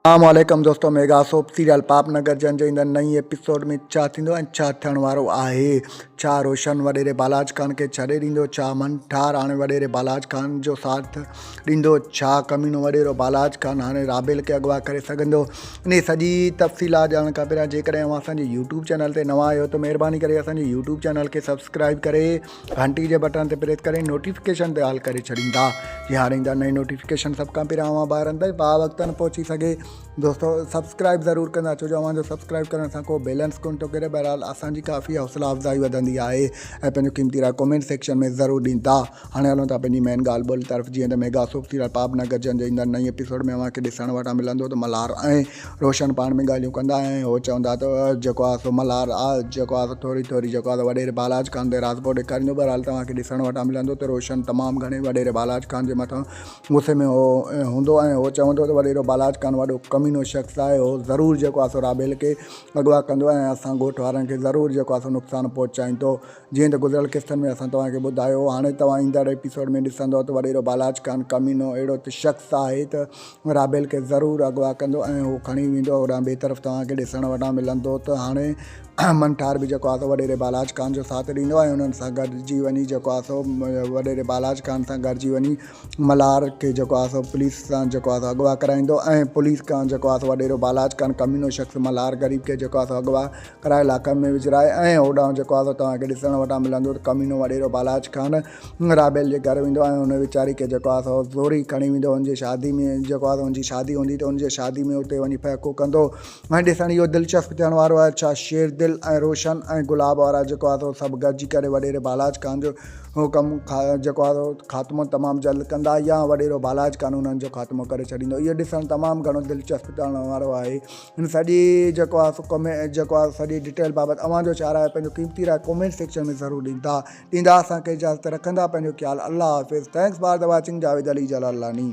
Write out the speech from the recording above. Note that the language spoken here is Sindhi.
السلام عليڪم دوستو ميگا سوپ سيريل پاپ نگر جن جي ايندڙ نئين ايپيسوڊ ۾ ڇا ٿيندو ۽ ڇا ٿيڻ وارو آهي ڇا روشن وڏيري بالاچ خان کي ڇڏي ڏيندو ڇا من ٺار هاڻي وڏيري بالاچ خان جو ساٿ ڏيندو ڇا ڪمينو وڏيرو بالاچ خان هاڻي رابيل کي اغوا ڪري سگهندو انهي سڄي تفصيلات ڄاڻڻ کان پهريان جيڪڏهن اوهان اسان جي يوٽيوب چينل تي نوان آهيو ته مهرباني ڪري اسان جي يوٽيوب چينل کي سبسڪرائب ڪري گهنٽي جي بٽڻ تي پريس ڪري نوٽيفڪيشن تي آل ڪري ڇڏيندا جي هاڻي ايندا نئين نوٽيفڪيشن سڀ کان پهريان اوهان ٻارن تائين با وقتن پهچي سگهي دوستو سبسڪرائب ضرور ڪندا ڇو جو اوهان جو سبسڪرائب ڪرڻ سان ڪو بيلنس ڪون ٿو ڪري بهرحال اسان جي ڪافي حوصلا افزائي وڌندي آهي ۽ پنهنجو قيمتي راء ڪمينٽ سيڪشن ۾ ضرور ڏيندا هاڻي هلون ٿا پنهنجي مين ڳالهه ٻولهه طرف جيئن ته ميگا سوپ سيريل پاپ نگر جن جي ايندڙ نئين ايپيسوڊ ۾ اوهان کي ڏسڻ وٽان ملندو ته ملهار ۽ روشن پاڻ ۾ ڳالهيون ڪندا ۽ هو چوندا ته جيڪو آهي سو ملهار آ جيڪو آهي سو ٿوري ٿوري جيڪو آهي سو وڏيري بالاچ خان تي راضپو ڏيکاريندو بهرحال توهان کي ڏسڻ وٽان ملندو ته روشن تمام گهڻي وڏيري بالاچ خان جي مٿان غصي ۾ هو هوندو ۽ هو چوندو ته وڏيرو بالاچ خان وڏو ڪمينو شخص آهي هو ضرور جيڪو آهي سو رابيل کي اغوا ڪندو ۽ اسان ڳوٺ وارن کي ضرور جيڪو آهي سو نقصان پهچائيندو جيئن ته گذريل قسطن ۾ اسان توهان کي ٻڌايو هو، هاڻي توهان ايندڙ ايپيسوڊ ۾ ڏسندؤ ته وڏيرو بالاچ خان ڪمينو اهڙو ته شخص آهي ته رابيل کي ضرور اغوا ڪندو ۽ هو کڻي ويندو. هوڏانهن ٻئي طرف توهان کي ڏسڻ وٽان ملندو ته هاڻي منٺار به جيڪو آهي سو وڏيري بالاچ خان جو ساٿ ڏيندو ۽ انهن سان گڏجي وڃي جيڪو آهي سو وڏيري بالاچ خان سان گڏجي وڃي ملهار کي جيڪو آهي سو پوليس سان جيڪو آهي سو اغوا ڪرائيندو ۽ پوليس کان جيڪو آهي سو وڏيرو بالاچ خان ڪمينو شخص ملهار غريب کي جيڪو آهي سو اغوا ڪرائي لاڪن ۾ وجهرائي ۽ هوڏانهن جيڪو آهي سو توهان کي ڏسڻ وٽان ملندو ته ڪمينو وڏيرو بالاچ خان رابيل جي گهر ويندو ۽ ان ويچاري کي جيڪو آهي سو زوري کڻي ويندو ان جي شادي ۾ جيڪو آهي سو ان جي شادي هوندي ته ان جي شادي ۾ اتي وڃي ڦهڪو ڪندو ۽ ڏسڻ اهو دلچسپ ٿيڻ وارو آهي ڇا شير دل ۽ روشن ۽ گلاب وارا جيڪو آهي سو سڀ گڏجي ڪري وڏيري بالاچ خان جو ڪم جيڪو آهي سو خاتمو تمام جلد ڪندا يا وڏيرو بالاچ خان انهن جو خاتمو ڪري ڇڏيندو اهو ڏسڻ تمام گهڻو دلچسپ ٿيڻ وارو آهي هن سڄي جيڪو آهي سو ڪمي جيڪو آهي سڄي ڊيٽيل بابت اوهان جو ڇا راء پنهنجو قيمتي راء ڪمينٽ سيڪشن ۾ ضرور ڏيندا ڏيندا اسان کي اجازت رکندا پنهنجو خيال الله حافظ thanks for the watching Javed Ali Jalalani.